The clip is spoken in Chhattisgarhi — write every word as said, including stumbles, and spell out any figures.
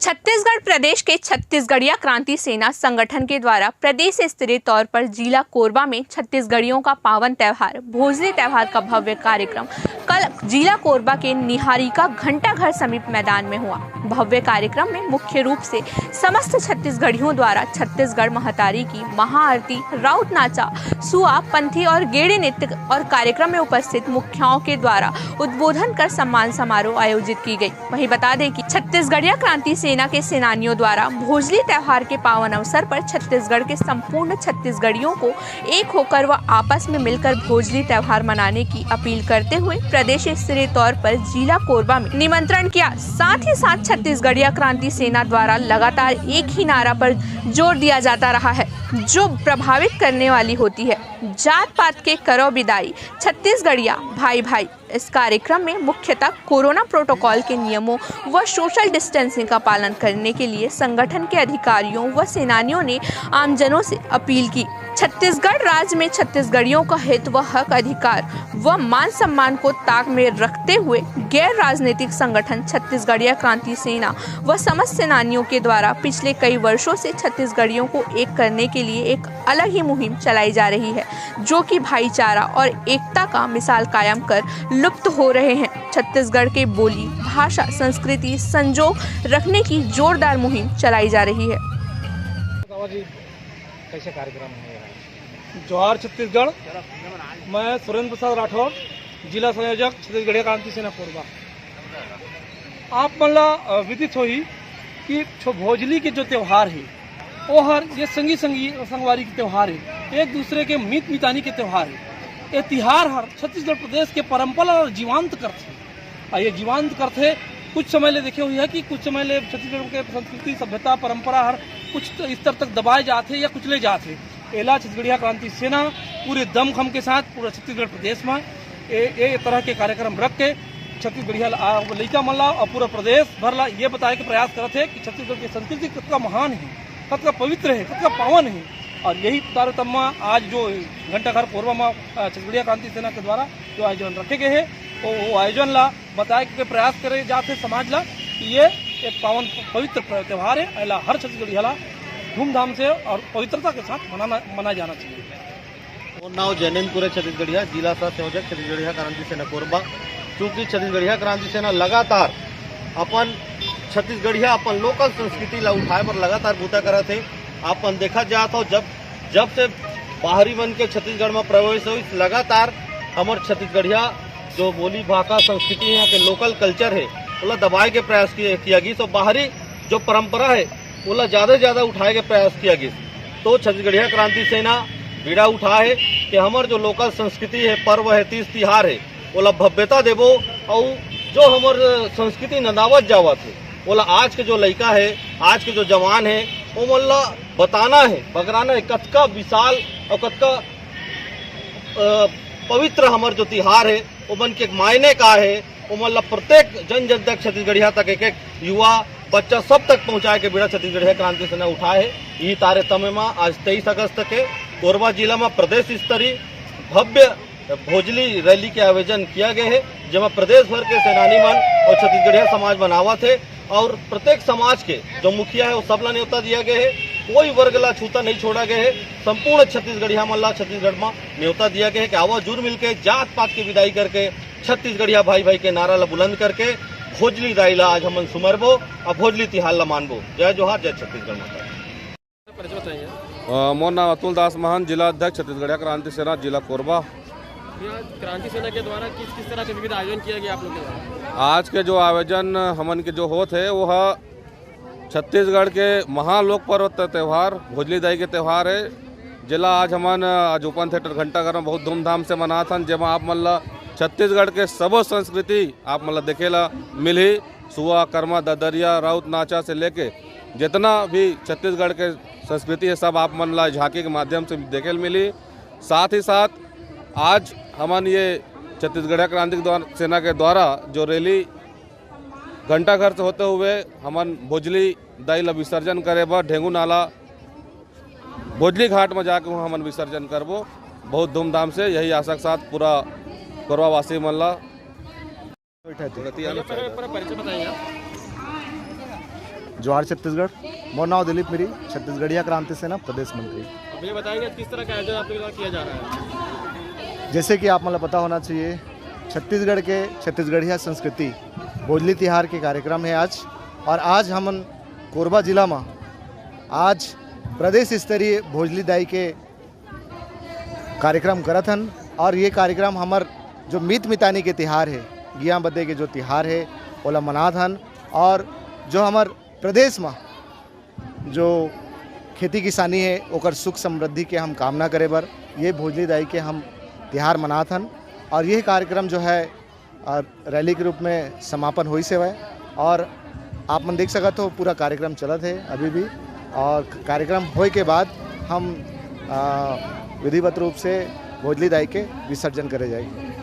छत्तीसगढ़ प्रदेश के छत्तीसगढ़िया क्रांति सेना संगठन के द्वारा प्रदेश स्तरीय तौर पर जिला कोरबा में छत्तीसगढ़ियों का पावन त्योहार भोजली त्योहार का भव्य कार्यक्रम कल जिला कोरबा के निहारिका घंटाघर समीप मैदान में हुआ। भव्य कार्यक्रम में मुख्य रूप से समस्त छत्तीसगढ़ियों द्वारा छत्तीसगढ़ महतारी की महाआरती, राउत नाचा, सुआ, पंथी और गेड़ी नृत्य और कार्यक्रम में उपस्थित मुखियाओं के द्वारा उद्बोधन कर सम्मान समारोह आयोजित की गई। वहीं बता दें कि छत्तीसगढ़िया क्रांति सेना के सेनानियों द्वारा भोजली त्योहार के पावन अवसर पर छत्तीसगढ़ के संपूर्ण छत्तीसगढ़ियों को एक होकर व आपस में मिलकर भोजली त्योहार मनाने की अपील करते हुए प्रदेश स्तरीय तौर पर जिला कोरबा में निमंत्रण किया। साथ ही साथ छत्तीसगढ़िया क्रांति सेना द्वारा लगातार एक ही नारा पर जोर दिया जाता रहा है, जो प्रभावित करने वाली होती है, जात पात के करो बिदाई, छत्तीसगढ़िया भाई भाई। इस कार्यक्रम में मुख्यतः कोरोना प्रोटोकॉल के नियमों व सोशल डिस्टेंसिंग का पालन करने के लिए संगठन के अधिकारियों व सेनानियों ने आमजनों से अपील की। छत्तीसगढ़ राज्य में छत्तीसगढ़ियों का हित व हक अधिकार व मान सम्मान को ताक में रखते हुए गैर राजनीतिक संगठन छत्तीसगढ़िया क्रांति सेना व समस्त सेनानियों के द्वारा पिछले कई वर्षों से छत्तीसगढ़ियों को एक करने के लिए एक अलग ही मुहिम चलाई जा रही है, जो कि भाईचारा और एकता का मिसाल कायम कर लुप्त हो रहे हैं। छत्तीसगढ़ के बोली, भाषा, संस्कृति संजोग रखने की जोरदार मुहिम चलाई जा रही है। बाबा जी, कैसे कार्यक्रम है यहाँ? जोहार छत्तीसगढ़। मैं सुरेंद्र प्रसाद राठौर, जिला संयोजक, छत्तीसगढ़िया क्रांति सेना कोरबा। आप मन ला विदित होही कि छो भोजली के जो त्यौहार है, वो हर ये संगी संगी संगवारी के त्यौहार है, एक दूसरे के मीत मितानी के त्यौहार है। ये तिहार हर छत्तीसगढ़ प्रदेश के परंपरा ला जीवंत करथे। अउ ये जीवंत करथे। कुछ समय ले देखे हुए है कि कुछ समय ले छत्तीसगढ़ के संस्कृति, सभ्यता, परंपरा हर कुछ स्तर तक दबाए जात हे या कुचले जात हे। एला छत्तीसगढ़िया क्रांति सेना पूरे दमखम के साथ पूरा छत्तीसगढ़ प्रदेश में ए, ए तरह के कार्यक्रम रख के छत्तीसगढ़िया ला, आ, लइका मन ला और पूरा प्रदेश भर ला ये बताए के प्रयास करत हे कि छत्तीसगढ़ के संस्कृति कतका महान हे, कतका पवित्र हे, कतका पावन हे। और यही तारतम्य आज जो घंटाघर कोरबा में छत्तीसगढ़िया क्रांति सेना के द्वारा जो आयोजन रखे गए हे, वो, वो आयोजन ला बताए के प्रयास करे जात हे समाज ला कि ये एक पावन पवित्र त्यौहार हे। एला हर छत्तीसगढ़िया ला धूमधाम से और पवित्रता के साथ मनाना मनाया जाना चाहिए। मोर नाव जैनेंद्र कुरे छत्तीसगढ़िया, जिला सह संयोजक छत्तीसगढ़िया क्रांति सेना कोरबा। चूंकि छत्तीसगढ़िया क्रांति सेना लगातार अपन छत्तीसगढ़िया अपन लोकल संस्कृति ला उठाए बर लगातार बूता करत हे। आप मन देखत जात हो, जब जब से बाहरी मन के छत्तीसगढ़ में प्रवेश होइस, लगातार हमर छत्तीसगढ़िया जो बोली भाखा संस्कृति हे, यहाँ के लोकल कल्चर हे, ओला दबाए के प्रयास किया गिस। और बाहरी जो परंपरा हे, ओला ज्यादा से ज्यादा उठाए के प्रयास किया गिस। तो छत्तीसगढ़िया क्रांति सेना बीड़ा उठा हे कि हमर जो लोकल संस्कृति हे, पर्व हे, तीज तिहार हे, ओला भव्यता देबो। अउ जो हमर संस्कृति नंदावत जावत हे, ओला आज के जो लइका हे, आज के जो जवान हे, ओमन ला बताना हे, बगराना हे कतका विशाल अउ कतका पवित्र हमर जो तिहार हे, ओमन के मायने का हे, ओमन ला प्रत्येक जन जन तक, छत्तीसगढ़िया तक, एक एक युवा बच्चा सब तक पहुँचाए के बीड़ा छत्तीसगढ़िया क्रांति सेना उठाए हे। इही तारतम्य में आज तेईस अगस्त के कोरबा जिला में प्रदेश स्तरीय भव्य भोजली रैली के आयोजन किया गया है, जेमा प्रदेश भर के सेनानी मन और छत्तीसगढ़िया समाज मन आवत हे। और प्रत्येक समाज के जो मुखिया है, वो सब ला न्योता दिया गया है। कोई वर्ग ला छूता नहीं छोड़ा गया है। संपूर्ण छत्तीसगढ़िया मन ला छत्तीसगढ़ में न्योता दिया गया है कि आवा जुर मिलके जात पात के विदाई करके छत्तीसगढ़िया भाई भाई के नारा ला बुलंद करके भोजली दाई ला आज हमन सुमरबो और भोजली तिहार ला मानबो। जय जोहार, जय छत्तीसगढ़ माता। परिचय बताइए। अ, मोर नाम अतुल दास महंत, जिला अध्यक्ष छत्तीसगढ़िया क्रांति सेना, जिला कोरबा। भैया, क्रांति सेना के द्वारा किस किस तरह के विविध आयोजन किया गया आप लोग के द्वारा? आज के जो आयोजन हमन के जो होत हे, वो ह छत्तीसगढ़ के महालोक पर्व त-, त्यौहार भोजली दाई के त्यौहार हे, जेला आज हमन, अ, आज ओपन थिएटर घंटाघर में बहुत धूमधाम से मनात हन, जेमा आप मन ला छत्तीसगढ़ के सबो संस्कृति आप मन ला देखे ला मिलही। सुआ, करमा, ददरिया, राउत नाचा से लेके जितना भी छत्तीसगढ़ के संस्कृति हे, सब आप मन ला झांकी के माध्यम से देखे ल मिली। साथ ही साथ आज हमन ये छत्तीसगढ़िया क्रांति द्वार-, सेना के द्वारा जो रैली घंटाघर से होते हुए हमन भोजली दाई ला विसर्जन करे बर ढेंगू नाला भोजली घाट में जाके वहाँ हमन विसर्जन करबो बहुत धूमधाम से। यही आशा के साथ पूरा कोरबावासी मन ला भैया, पहले पूरा परिचय बताइए आप। जोहार छत्तीसगढ़। मोर नाव दिलीप मिरी, छत्तीसगढ़िया क्रांति सेना प्रदेश मंत्री। अब ये बताइए कि किस तरह का आयोजन आपके द्वारा किया जा रहा है? जैसे कि आप मतलब पता होना चाहिए, छत्तीसगढ़ के छत्तीसगढ़िया संस्कृति भोजली तिहार के कार्यक्रम है आज। और आज हमन कोरबा जिला में आज प्रदेश स्तरीय भोजली दाई के कार्यक्रम करत हन। और ये कार्यक्रम हमर जो मीत मितानी के तिहार है, गिया बदे के जो तिहार है, ओला मनात हन। और जो हमर प्रदेश में जो खेती किसानी है, ओकर सुख समृद्धि के हम कामना करे बर ये भोजली दाई के हम तिहार मनात हन। और ये कार्यक्रम जो है, आ, रैली के रूप में समापन होइस हवय। और आप मन देख सकत हो, पूरा कार्यक्रम चलत है अभी भी। और कार्यक्रम होए के बाद हम आ, विधिवत रूप से भोजली दाई के विसर्जन करे जाएगी।